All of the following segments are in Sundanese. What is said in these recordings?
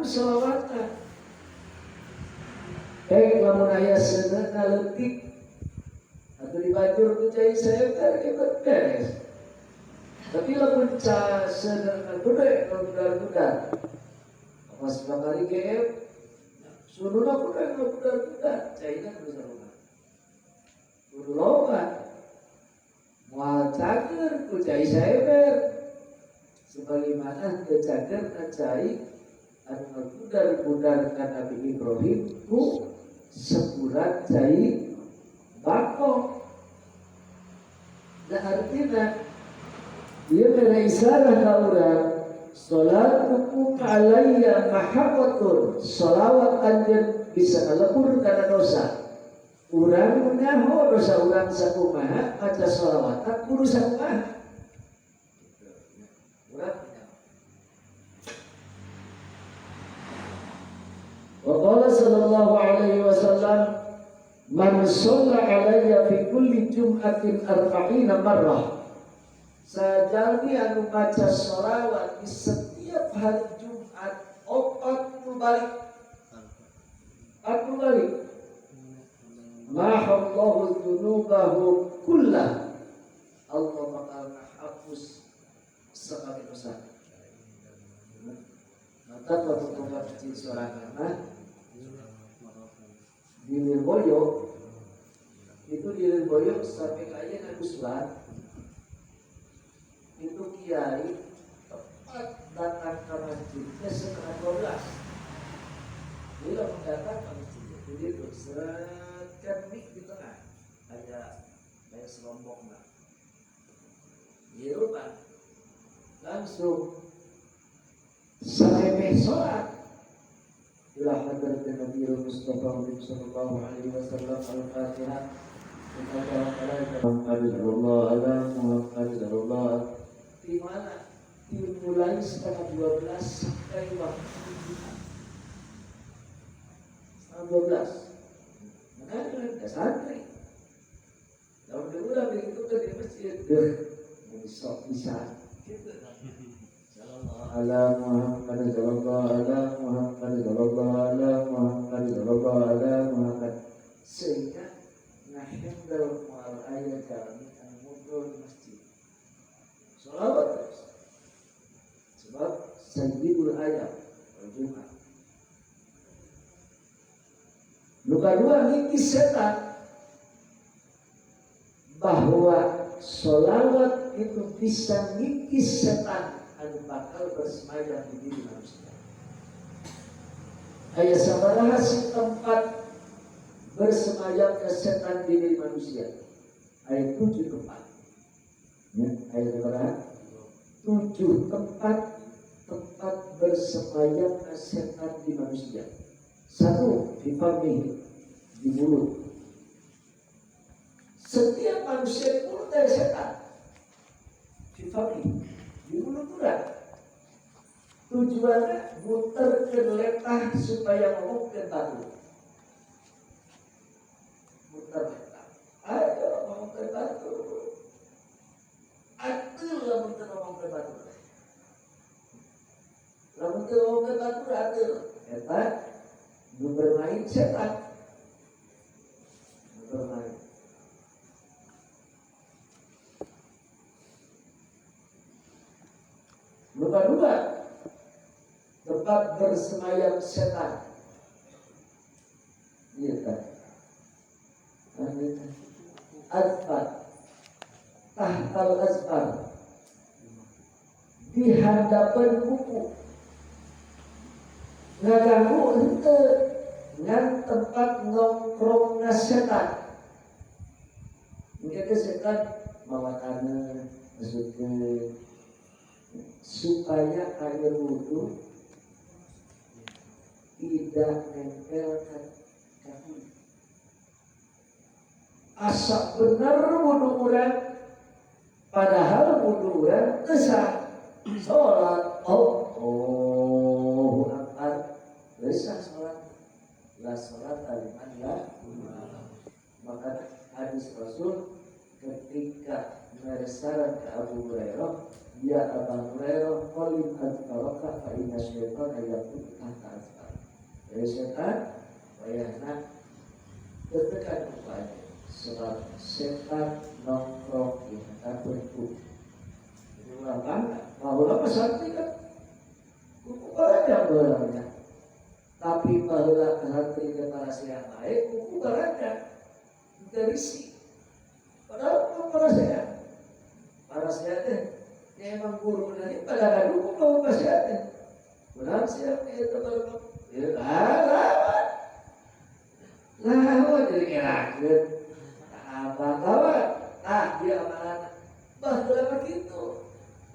Ku sholawatna. Baik lamun aya seuneu leutik atau dibajur ku cai saember ge beres. Tapi lamun ca seuneu gede ngagudar-gudar. Pas bakari GM sununa gede ngagudar-gudar, caina kudu sarua. Kudu loba. Moal cager ku cai saember. Sebagaimana teu cager ka cai anu ngagudar-gudar ka Nabi Ibrahim ku semburan cai bako. Nah artinya dia mere isyarat ka urang salatukum alayya mahaqqatun, salawat anjeun bisa ngalebur kana dosa. Urang nyaho dosa urang sakumaha maca salawat kudu sakumaha. Urang nyaho. Wa qala sallallahu alaihi wasallam man shalla alayya fi kulli jum'atin arba'ina marrah. Sajalmi anu maca sholawat di setiap hari Jumat 40 balik. 40 balik. Mahallahu dzunubahu kullah. Allah bakal ngahapus sekali dosa. Maka waktu tobat kecil sorangan mah di Lirboyo itu di Lirboyo sampai kaya Guslan itu kiai tepat datang ke masjidnya 11:30. Dia datang ke masjid itu seret kan mik di tengah ada kayak selombok lah di rumah langsung sampai sholat ila hadrat Nabi Mustafa sallallahu alaihi wasallam al-Fatihah. Muhammad sallallahu alaihi Muhammad sallallahu. Di mana dimulai 11:30 sampai waktu Jumat 11:30. Makanya ada santri. Kalau udah begitu kan di masjid, deh, besok bisa. Gitu. Sallallahu ala Muhammad sallallahu ala Muhammad sallallahu ala Muhammad sallallahu ala Muhammad. Sehingga ngahandle moal aya jalmi anu ngobrol di masjid. Sholawat terus. Sebab sayyidul ayam wal Jumat. Luka dua ngikis setan bahwa sholawat itu bisa ngikis setan anu bakal bersemayam di diri manusia. Aya sabaraha si tempat bersemayam ke setan di diri manusia. Aya 7 tempat. Ya, aya sabaraha? 7 tempat tempat bersemayam ke setan di manusia. 1, di famihi, di mulut. Setiap manusia di mulut ada setan. Di famihi, di mulut pula. Tujuannya muter ke letah supaya ngomong ke batu. Muter letah. Ayo ngomong ke batu. Atul lah muter ngomong ke batu. Lah muter ngomong ke batu atul. Eta nu bermain setan. Nu bermain. Lupa dua tempat bersemayam setan. Iya kan? Azfar, tahtal azfar, di hadapan buku. Ngaganggu henteu ngan tempat nongkrongna setan. Mungkin setan mawa tanah masukkeun supaya air wudhu tidak nempel ke kaki. Asa bener wudhu urang, padahal wudhu urang teu sah. Salat Allahu Akbar, teu sah salat. La salat liman la. Maka hadis Rasul ketika meresaran ke Abu Hurairah, Ya Abu Hurairah, qalim azfaraka fa inna syaitana yaqul tahta azfar. Ya setan wayahna tertekan rupanya sebab setan nongkrong di hadapan kuku. Jadi ulang mau lama santri kan kuku banyak orangnya. Tapi baheula santri ke para siang baik kuku banyak berisi. Padahal bukan para sehat. Para sehat teh ya emang guru dari pada dukung mau para teh. Kurang siap itu kalau ya lawan. Lawan jadi ngerakeun. Apa lawan? Ah dia amalan. Baheula mah kitu.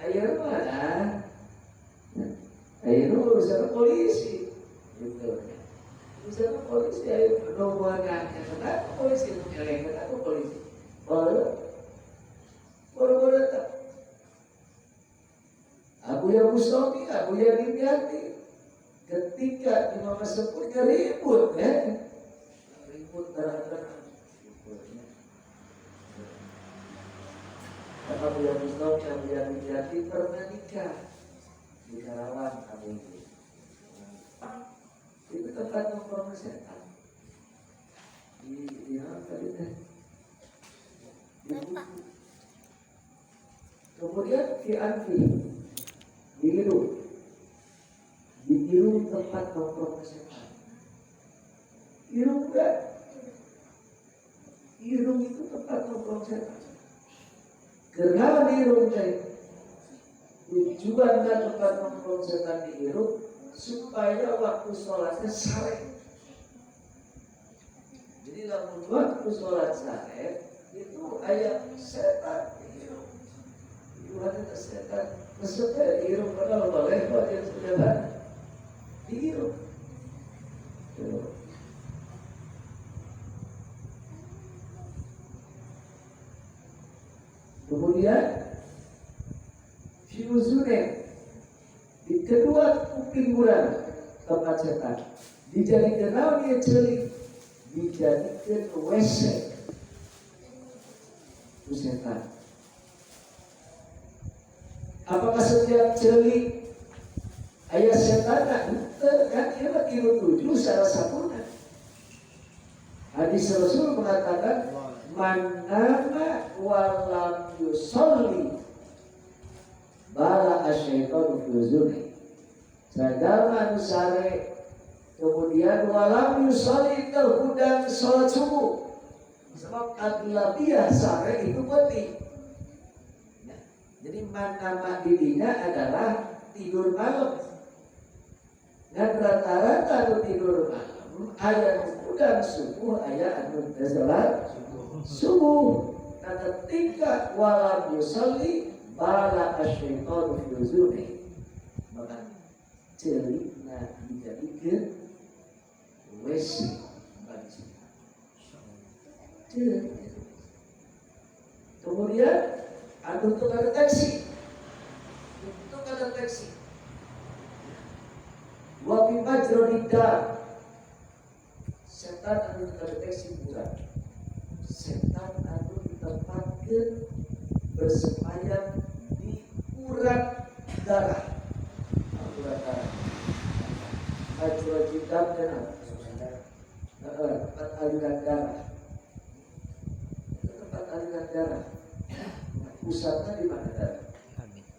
Ayeuna mah ah. Ayeuna urusan polisi gitu. Urusan polisi ayeuna nungguan kenapa polisi nyeleng kenapa polisi. Baru tak. Abu ya Bustami, Abu ya Dimyati. Ketika Imam Sempurna ribut ya, ribut terang-terang. Abu ya Bustami, Abu ya Dimyati pernah nikah di Karawang Abu itu. Itu tempat nongkrong setan. Di apa tadi teh? Kemudian di anfi, di hidung, di hidung tempat nongkrong setan. Hidung enggak? Hidung itu tempat nongkrong setan. Karena di hidung teh tujuannya tempat nongkrong setan di hidung supaya waktu sholatnya sare. Jadi lamun waktu sholat sare itu ayat setan di hidung. Tuhan itu setan. Maksudnya di hidung padahal boleh buat yang sudah di hidung. Kemudian fiuzune di kedua kuping urang tempat setan dijadikan naon ieu ceuli dijadikan WC ku setan. Apakah setiap ceuli aya setan? Henteu kan ieu mah tilu tujuh salah satuna. Hadis Rasul mengatakan man nama walam yusolli bala asyaitanu fi uzuni. Sajalma nu sare kemudian walam yusolli teu hudang salat subuh. Sebab aglabiyah sare itu penting. Ya. Jadi man nama didinya adalah tidur malam. Dan rata-rata nu tidur malam aya nu hudang subuh aya anu teu salat subuh. Nah, ketika walam yusolli bala asyaitanu fi uzuni, maka ceulina dijadikeun WC bagi setan. Ceuli. Kemudian anu teu kadeteksi, teu kadeteksi. Wa fi majradid dam, setan anu teu kadeteksi bukan. Setan anu ditempatkeun bersemayam di urat darah. Urat darah. Majradid dam tempat aliran darah. Itu tempat aliran darah. Nah, pusatnya di mana darah?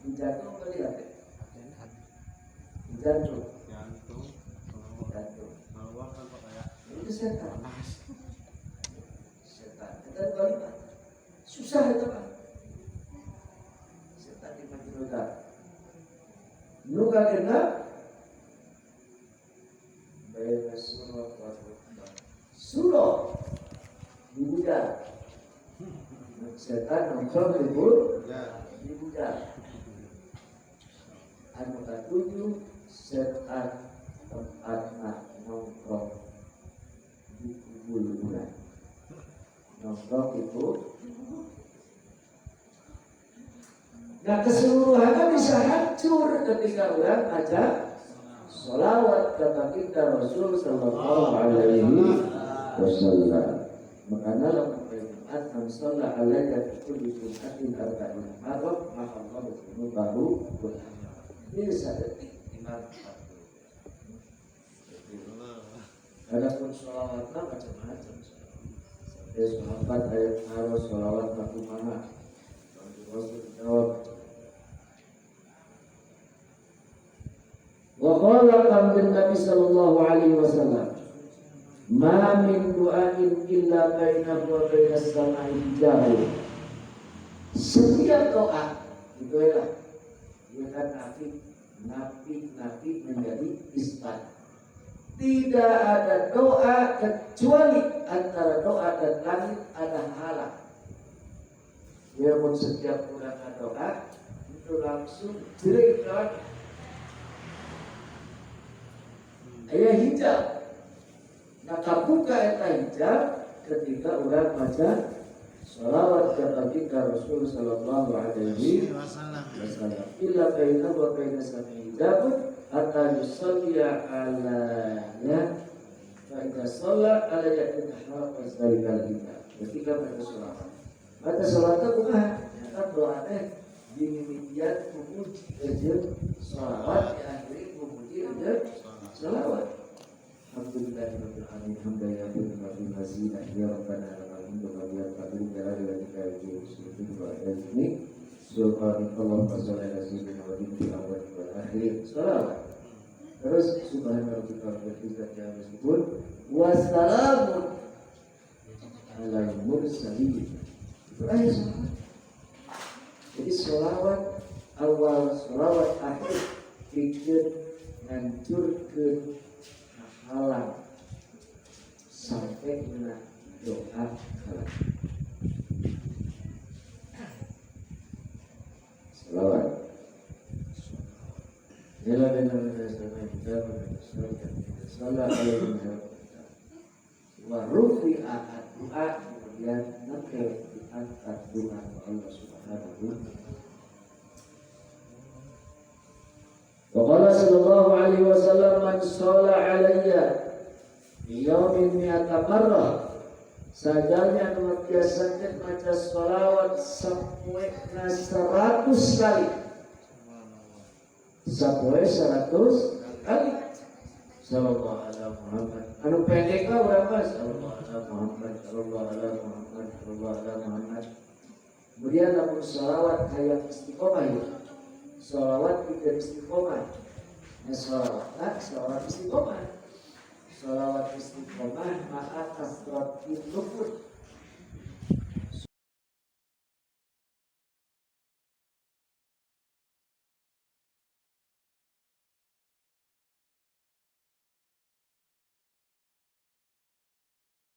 Di jantung atau di hati? Di jantung. Jantung. Jantung. Itu Itu setan. Setan. Kita kalimat. Susah itu Pak. Setan di majroda. Nu kagenep baina surah wa surah di budak. Setan nongkrong di di budak. Anu katujuh setan tempatna nongkrong di kubur-kuburan. Nongkrong itu. Nah keseluruhannya bisa hancur ketika orang baca sholawat ke baginda Rasul Sallallahu Alaihi Wasallam. Makanya lamun poe Jumat man shalla alaiya fi kulli jum'atin arba'ina marrah mahallahu dzunubahu kullaha. Bisa detik 5 40. Adapun sholawatna macam-macam. Sampai sahabat ayat harus sholawat kumaha. Rasul jawab. Wa qala kanjeng Nabi sallallahu alaihi wasallam, ma min du'ain illa bainahu wa bainas sama'i hijab. Setiap doa itu ya, dia kan nafi menjadi isbat. Tidak ada doa kecuali antara doa dan langit ada halang. Ya, pun setiap orang doa itu langsung jerik ke langit. Aya hijab. Nah, kabuka eta hijab ketika orang baca sholawat kepada Rasul sallallahu alaihi wasallam. Illa baina wa baina sami hijabun hatta yusalliya alaiya fa idza shalla alayya inharaqa zalikal hijab. Ketika baca sholawat. Baca sholawat kumaha? Nyata doa teh dimimitian memuji jeung sholawat diakhiri memuji jeung sholawat. Alhamdulillahirabbil alamin hamdan yakun wa fi mazina ya rabbana lakal hamdu wa lakal jalali wa ikram wa azmi subhanallah wa sholli ala sayyidina wa fil awwal wal akhir. Sholawat. Terus subhana rabbika rabbil izzati amma yasifun wa salamun alal mursalin. Itu aja sholawat. Jadi sholawat awal, sholawat akhir pikir ngancurkeun halang sampai kena doa kalah. Salawat. Ila bina sama kita salah alaihi wa rufi'a doa kemudian nanti diangkat doa Allah Subhanahu wa taala. Wa qala sallallahu alaihi wasallam man shalla alayya fi yaumin mi'ata marrah sajalnya anu biasakeun maca sholawat sapoena 100 kali. Sapoe 100 kali. Sallallahu alaihi Muhammad. Anu pendek mah berapa? Sallallahu alaihi Muhammad, sallallahu alaihi Muhammad, sallallahu alaihi Muhammad. Kemudian lamun sholawat hayang istiqomah ya. Sholawat tidak istiqomah. Nah, sholawat, sholawat istiqomah. Sholawat istiqomah ma'a kasratin nufus.